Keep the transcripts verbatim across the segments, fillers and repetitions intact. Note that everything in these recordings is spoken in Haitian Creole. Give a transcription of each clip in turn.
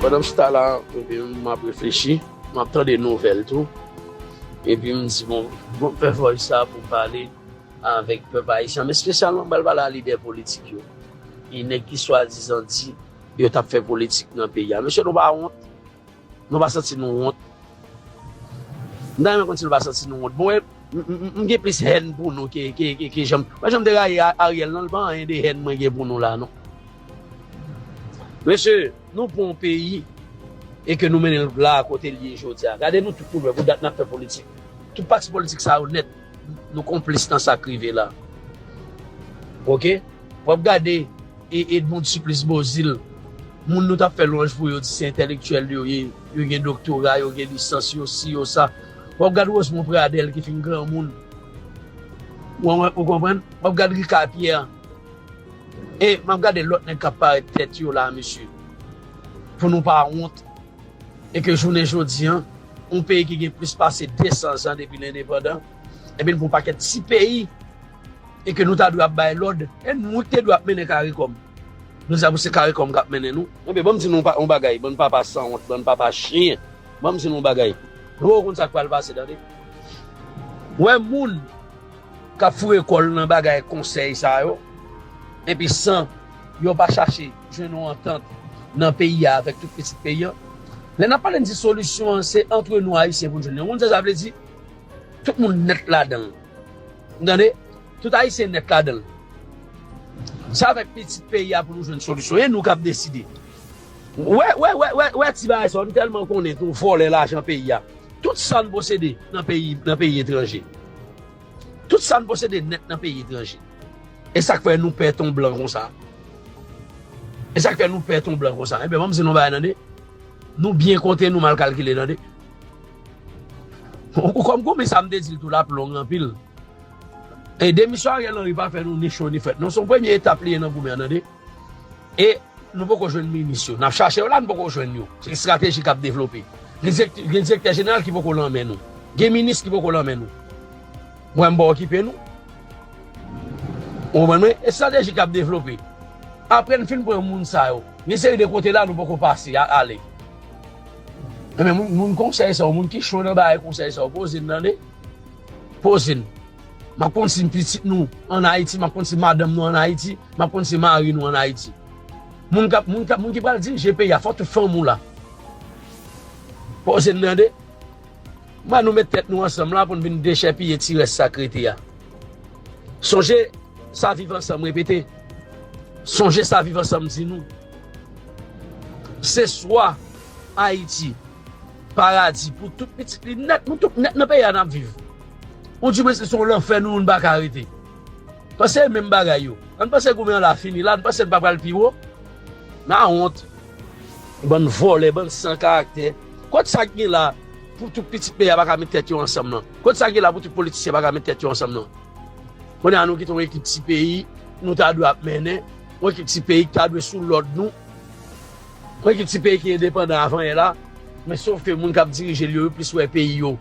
Pandan m chita la, epi m ap reflechi, m ap tande nouvèl tou. Epi m di, bon, bon, fè vòy sa pou pale avèk pèp ayisyen, men espesyalman m pral pale a lidè politik yo. E nèg ki swadizan di yo t ap fè politik nan peyi a. Mesye, nou pa wont? Nou pa santi nou wont? M ta renmen konn si nou pa santi nou wont. Bon, m, m, m, m gen plis hèn pou nou ke, ke, ke, ke jan m, pa jan m te rayi A-, Ariel, non, l pa anyen de hèn mwen gen pou nou la, non. Mesye, nou pran yon peyi e ke nou mennen l la kote l ye jodi a. Gade nou tout koulè, pou dat n ap fè politik. Tout pati politik sa yo nèt, nou konplis nan sa k rive la. Oke? W ap gade e Edmonde Supplice Beauzile, moun nou t ap fè lwanj pou yo, di se entèlektyèl yo ye, yo gen doktora, yo gen lisans, yo si, yo sa. W ap gade Rosemond Pradel ki fin granmoun. Ou, ou konprann? W ap gade Ricard Pierre. E m ap gade lòt nèg k ap parèt tèt yo la, mesye. Pou nou pa wont. E ke jounen jodi a, yon peyi ki gen plis pase de san zan depi l endepandan, epi n pou yon pakèt ti peyi, e ke nou ta dwe ap bay lòd, e nou ki te dwe ap mennen karikòm. Nou di a pou se karikòm k ap mennen nou. Enben, ban m di nou pa, yon bagay, bann papa sanwont, bann papa chen. Ban m di nou yon bagay. Nou konn sa k pral pase, tande. Ou wè moun k ap foure kò l nan bagay konsèy sa yo, epi san yo pa chache jwenn yon antant nan peyi a avèk tout pitit peyi a. Lè n ap pale, n di solisyon an, se antre nou Ayisyen pou n jwenn li. Ou konn sa sa vle di? Tout moun nèt ladan l. Ou tande? Tout Ayisyen nèt ladan l. Se avèk pitit peyi a pou nou jwenn solisyon. E nou k ap deside. Wè, wè, wè, wè, wè ti bagay sa, nou tèlman konnen tou vòlè lajan peyi a. Tout sa n posede nan peyi, nan peyi etranje. Tout sa n posede nèt nan peyi etranje. E sa k fè nou pè ton blan konsa. E sa k fè nou pè ton blan konsa. Enben, ban m di nou bagay, tande. Nou byen konte, nou mal kalkile, tande. Ou kòm goumen sa, m te di l tou, l ap long anpil. E demisyon Ariel Henry pa fè nou ni cho ni frèt, non. Se yon premye etap li ye nan goumen an, tande. E nou poko jwenn minis yo. N ap chache yo la, nou poko jwenn yo. Se estrateji k ap devlope. Gen dirèk-, gen direktè jeneral ki poko nan men nou. Gen minis ki poko nan men nou. Mwen, m pa okipe nou. Ou konprann mwen? Estrateji k ap devlope. Apre n fin pran moun sa yo, gen seri de kote la nou poko pase a, ale. Enben, moun, moun konsèy sa yo, moun ki cho nan bagay konsèy sa yo, poze n, tande. Poze n. M ap konn si pitit nou ann Ayiti, m ap konn si madanm nou ann Ayiti, m ap konn si mari nou ann Ayiti. Moun k ap, moun k ap, moun ki pral dirije peyi a, fò tout fanmi w la. Poze n, tande. Mwen, nou met tèt nou ansanm la pou n vin dechèpiye ti rès sa k rete a. Sonje sa Viv Ansanm repete. Sonje sa Viv Ansanm di nou. Se swa Ayiti paradi pou tout pitit li nèt, nou tout nèt nan peyi a n ap viv. Ou di mwen se yon lanfè nou, nou pa ka rete. Panse e menm bagay yo. Ann panse goumen an la fini la, ann panse n pa pral pi wo. N a wont. Bann vòlè, bann san karaktè. Kot sa k gen la pou tout pitit peyi a pa ka met tèt yo ansanm nan? Kot sa k gen la pou tout politisyen pa ka met tèt yo ansanm nan? Kounye a nou kite yon ekip ti peyi, nou ta dwe ap mennen, yon ekip ti peyi ki ta dwe sou lòd nou, yon ekip ti peyi ki endepandan avan yè la, men sof ke moun k ap dirije l yo, yo plis wè peyi yo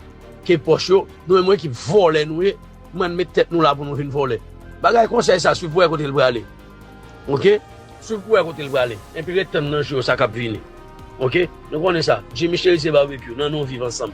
ke pòch yo, nou menm yon ekip vòlè nou ye, mwen met tèt nou la pou nou vin vòlè. Bagay konsèy sa, swiv pou wè kote l prale. Oke? Swiv pou wè kote l prale. Epi ret tann nan jou sa k ap vini. Oke? Nou konnen sa. Jimmy Cherizier Barbecue, nan nou viv ansanm.